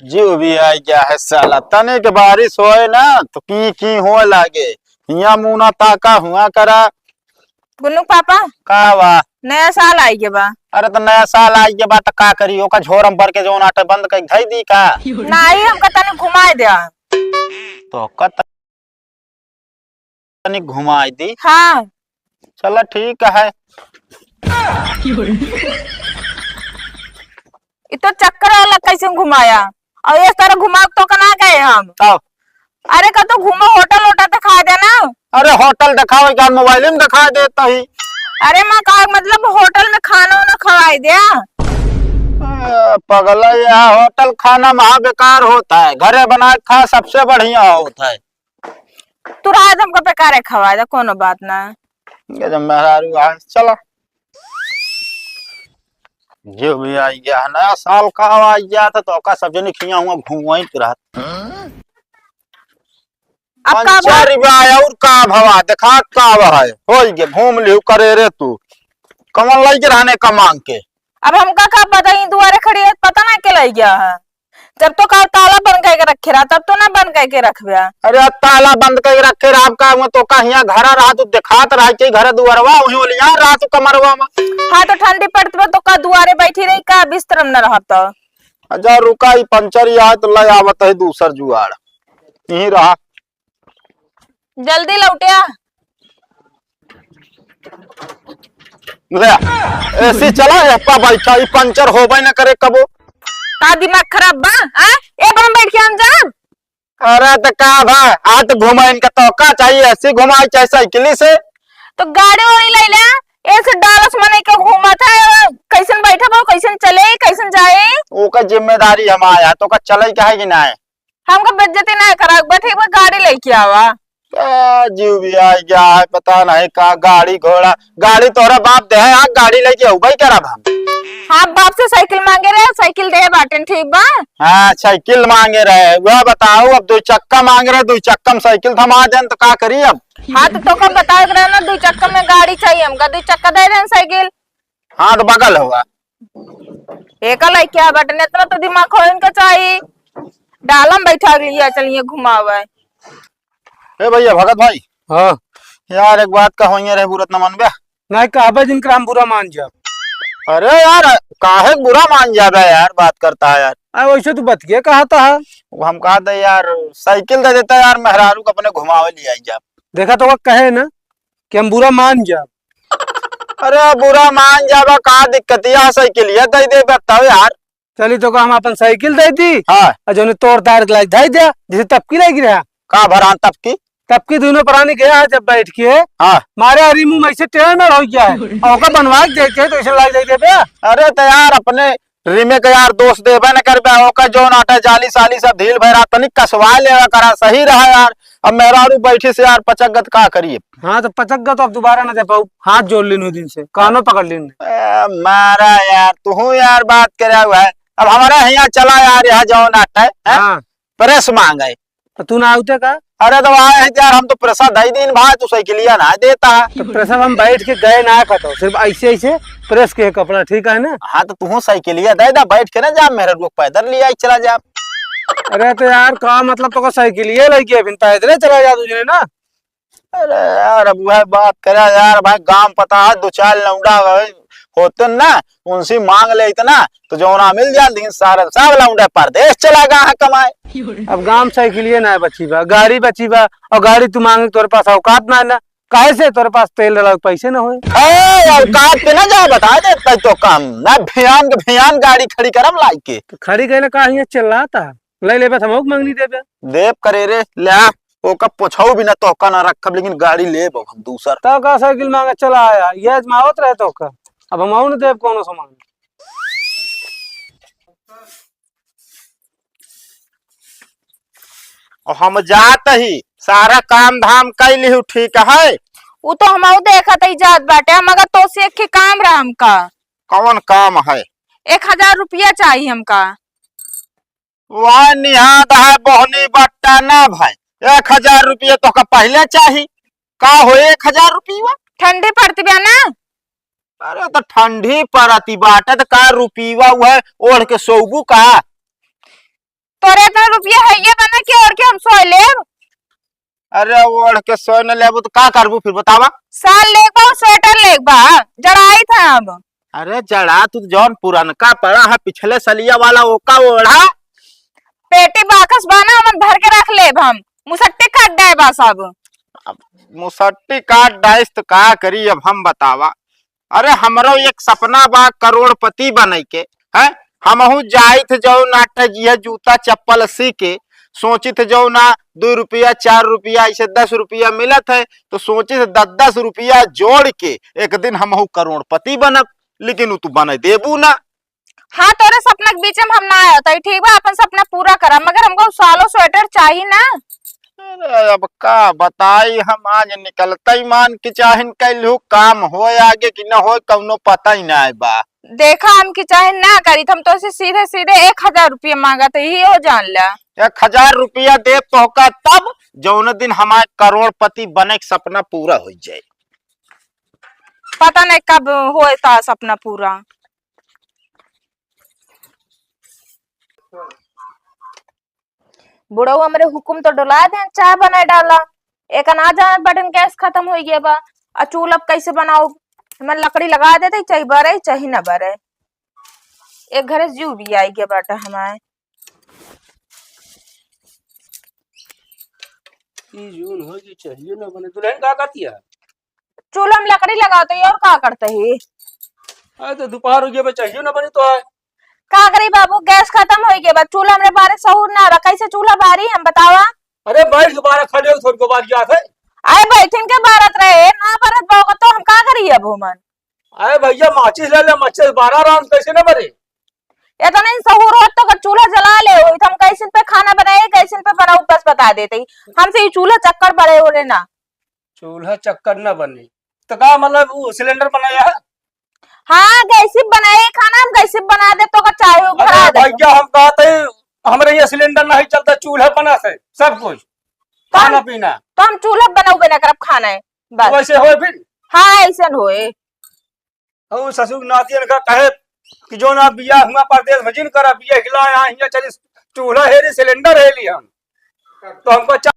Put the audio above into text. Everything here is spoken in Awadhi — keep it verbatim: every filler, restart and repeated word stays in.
जीव भी आइ गया है साला, तनिक बारिश होए ना तो की की होए लागे। हियाँ मुँह ना ताका हुआ करा। गुन्नू पापा, का बा? नया साल आइ गया बा। अरे तो नया साल आइ गया बा तो का करी? ओका झोरम भर के जौन आटे बंद कइ धइ दी का? नाहीं, हमका तनी घुमाइ द्या। तो का तनी घुमाइ दी। हाँ। चला ठीक है। इ तो चक्कर वाला कइसे घुमाया? अउर ये सारा घुमा तो कना गए हम? तब? अरे का तो घूमो, होटल वोटल देखाइ द्या ना। अरे होटल देखावे का, मोबाइल में देखाइ देता ही। अरे माँ का मतलब होटल में खाना वाना खवाइ द्या। ए, पगला, यह होटल खाना महा बेकार होता है, घरे बना के खा सबसे बढ़िया होता है। तू रहा, हमका बेकारे खवाइ द्या, कोनो बात ना। ये जो मेहरारू आ, चला। जो भी आइ गया है, नया साल का आइ गया था, तो ओका सब जने खिया हुआ घूमत रहत। अब का पंचर बा? बा और का भवा, देखा का बा है, होई गे, घूम लिहू करे रे तू। कमन लइके रहने का मांग के? अब हमका का पता, ई दुआरे खड़ी है, पता ना के लइ गया है। जब तो का ताला बंद कइके रखे रहा, तब तो ना बंद कइके रखबे। अरे, ताला बंद कइके रखे रहा, का हुआ तो का हियाँ घरा रहा, तू देखात रहा कि घर दुआरवा, वहीं ओलिया रहा तू कमरवा में। हाँ, तो ठंडी पड़त बा, तो का दुआरे बैठी रही का, बिस्तर में न रहब तो? अच्छा, रुका, ई पंचर ही आए तो ले आवत है दूसर जुआड़, यहीं रहा। जल्दी लौटिया। ले, एसी चला, एप्पा बैठा, ई पंचर होबे न करे कबो। का दिमाग खराब बा? आ? ए पर हम बैठ के हम जाब? अरे त का बा, आ त घुमा इनका तो का चाहिए, एसी घुमाई चाहे साइकिल से। तो गाड़ी वाड़ी ले ले, ऐसे डालस मने के घूमत है, कैसन बैठा बा, कैसन चले, कैसन जाए? ओकर जिम्मेदारी हम आया, तो का चले के है कि ना? हमका बेइज्जती ना करा, बैठे एक बार गाड़ी लेके आवा। का जीव भी आ गया है, पता नहीं का गाड़ी घोड़ा, गाड़ी तोहरा बाप दे है, हाँ, गाड़ी लेके अउबे करब हम। हाँ, बाप से साइकिल मांगे रहे, साइकिल दे बाटेन, ठीक बा? हाँ, साइकिल मांगे रहे, वह बताओ, अब दो चक्का मांगे रहे, दो चक्का में साइकिल थमा देन, तो का करी अब? हाँ, तो तोका बतावे के रहे ना, दो चक्का में गाड़ी चाहिए हमका, दो चक्का दे देन साइकिल। हाँ, तो बगल हुआ। एका लइका बाटेन, इतना तो दिमाग हो इनका चाहिए। डालम बैठा लिया, चलिए घुमावे। ए भैया, भगत भाई। हाँ। यार, एक बात कहो, ये रहे, बुरा त न मानबे। नहीं कहबे जिनकर हम बुरा मान जाब। अरे यार, काहे के बुरा मान जाबे यार, बात करता है यार। आ, वैसे तू बतिये कहता है। वो हम कहते यार, साइकिल दे देता यार, मेहरारू को अपने घुमावे ले आई जाब। देखा तो वो कहे ना कि हम बुरा मान जाब। अरे बुरा मान जाबा, का दिक्कत है, साइकिल ये दे दे बताओ यार। चली तो का हम अपन साइकिल दे दी। हाँ। और जोने तोड़ तार के लाइक धई दे, जैसे तबकी लाइक रहा। का भरान तबकी? तबकी दोनों प्राणी गया है जब बैठ के। हाँ। मारे अरी मुंह में ऐसे टेढ़ मेढ़ हो गया है। और ओका बनवा के देते तो ऐसे लाइक दे देबे। अरे तो यार अपने रिमे के यार दोस्त देबे न करबे, ओका जौन आटा जाली साली सब ढील भैरा तनिक कसवा लेवा करा, सही रहा यार। अब मेहरारू बैठी से यार पचक गत का करिए। हाँ तो पचक गत तो अब दोबारा ना दे पाऊ, हाथ जोड़ लीन दिन से, कानो पकड़ लीन। ए, मारा यार, तू यार बात करे हुआ है। अब हमारा यहाँ चला यार, यहाँ जौन आटा है, हैं? हाँ। प्रेस मांगे। तो तू ना आउते का? अरे तो आए हैं यार, हम तो प्रेसा दई दिन भाई, तू साइकिलिया ना देता है। तो प्रेसा हम बैठ के गए ना कतो, सिर्फ ऐसे ऐसे प्रेस के कपड़ा, ठीक है ना? हाँ तो तू साइकिलिया दे दा, बैठ के ना जा, मेरे लोग पैदल ले आई चला जा। अरे तो यार का मतलब, तो का साइकिलिया लेके अभी पैदल चला जा तुझे ना? अरे यार, अब वह बात करा यार, भाई गांव पता है, दो चार लौंडा होते ना, उनसे मांग लेते ना, तो जौना मिल जाए, लेकिन सारे सब लौंडे परदेश चला गया है कमाए। अब गांव साइकिलिए ना बची बा, गाड़ी बची बा, और गाड़ी तू मांगे, तोरे पास औकात ना है ना, काहे से तोरे पास तेल डाला पैसे ना होए। ए, औकात पे ना जा, बता दे, तै तो काम ना, भियान के भियान गाड़ी खड़ी करम लाई के। तो खड़ी कइले का हियां चिल्लाता? ले लेबे, त हमहू के मंगनी देबे। देब करे रे, ले आ, ओका पोछऊ भी ना तोहका ना रखब, लेकिन गाड़ी लेब हम दूसर। तब का साइकिल मांगे चला आया, ये आजमावत रहे तोहका। अब हमहू न देब कौनो सामान। और हम जात ही, सारा काम धाम कइ लिहू, ठीक है? उ तो हमहू देखत ही जात बाटे, मगर तोसे एक ठे काम रहा हमका। कौन काम है? एक हजार रुपया चाही हमका। वाह निहाद है बोहनी बट्टा ना भाई, एक हजार रुपया तोहका पहिले चाही। का हो एक हजार रुपया? ठंडी पड़ती बा ना। अरे तो ठंडी पड़ती बाटे तो का रुपया उहे ओढ़ के सोबू का? रुपया है ये बना के ओढ़ के हम सोय लेब। अरे ओढ़ के सोय न लेबू तो का करबू फिर बतावा? साल लेबा, स्वेटर लेबा, जड़ाइत हम। अरे जड़ा तू जौन पुरनका पड़ा है पिछले सलिया वाला ओका ओढ़ा। पेटी बाकस बा ना, ओमन भर के रख लेब हम। मुसट्टी काट देबा सब। अब मुसट्टी काट डाइस त का करी अब हम बतावा। अरे हमरो एक सपना बा करोड़पति बने के, हैं? हमहू जाइत जौन आटा जिया जूता चप्पल सी के, सोचित जौन ना दो रुपया चार रुपया ऐसे दस रुपया मिलत है, तो सोचित दस दस रुपया जोड़ के एक दिन हमहू करोड़पति बनब, लेकिन उ तू बने देबू ना। हाँ, तोरे सपना के बीच में हम ना आवत हई, ठीक बा? अपन सपना पूरा करा, मगर हमका उ सालो स्वेटर चाही ना। अरे, अब का बताई, हम आज निकलते ही मान के चाहिन कैलू काम होय आगे कि न होय, कौनो पता ही ना बा। देखा, हम की चाहे ना करी, हम तो से सीधे सीधे एक हजार रुपया मांगत है, इहो जान ला। एक हजार रुपया दे तोहका तब, जौन दिन हमार करोड़पति बने के सपना पूरा हो जाए। पता नहीं कब होए ता सपना पूरा। बुढ़ऊ हमरे हुकुम तो डोला दे, चाय बनाए डाला। एक ना जानत बाटन गैस खत्म हो गया बा, आ चूल्हा अब कैसे बनाओ? हमें लकड़ी लगा देते, चाहे बरे चाहे न बरे। एक घरे जीव भी आई गया बाटा हमारे। ई जून हो जी चाहिए ना बने। दुल्हन का करती है? चूल्हा में लकड़ी लगावत ही, और का करत ही? अरे तो दोपहर हो गया बा, चाहिए ना बनी तो है। का करी बाबू, गैस खत्म हो गया बा, चूल्हा हमरे बारे सहूर ना बा, कैसे चूल्हा बारी हम बतावा? अरे बैठ के बारा खड़े हो, थोड़ी को बार गया थे। अरे बैठिन के बारत रहे, ना बारत बा तो हम का करी अब हमन? अरे भैया माचिस ले ले, माचिस बारा आराम से कैसे ना बरे? इतना ही सहूर होत तो का चूल्हा जला ले होई, तो हम गैसिन पे खाना बनाए, गैसिन पे बनाऊ बस बता देते ही। हमसे ये चूल्हा चक्कर पड़े हो रे ना। चूल्हा चक्कर ना बने तो का मतलब वो सिलेंडर बनाया है? हाँ, गैसी बनाए खाना, हम गैसी बना दे तो का चाहे वो भरा अरे दे। भैया हम कहते हैं, हमरे ये सिलेंडर नहीं चलता, चूल्हा बना से सब कुछ, तो हम, खाना पीना। तो हम चूल्हा बनाऊ बना करब खाना है बस। वैसे होए फिर? हाँ, ऐसे न होए। और ससुर नातियन का कहे कि जो ना बिया हुआ परदेस में जिन करा, बिया हिला यहाँ, यहाँ चली चूल्हा हेरी, सिलेंडर हेली हम। तो हमको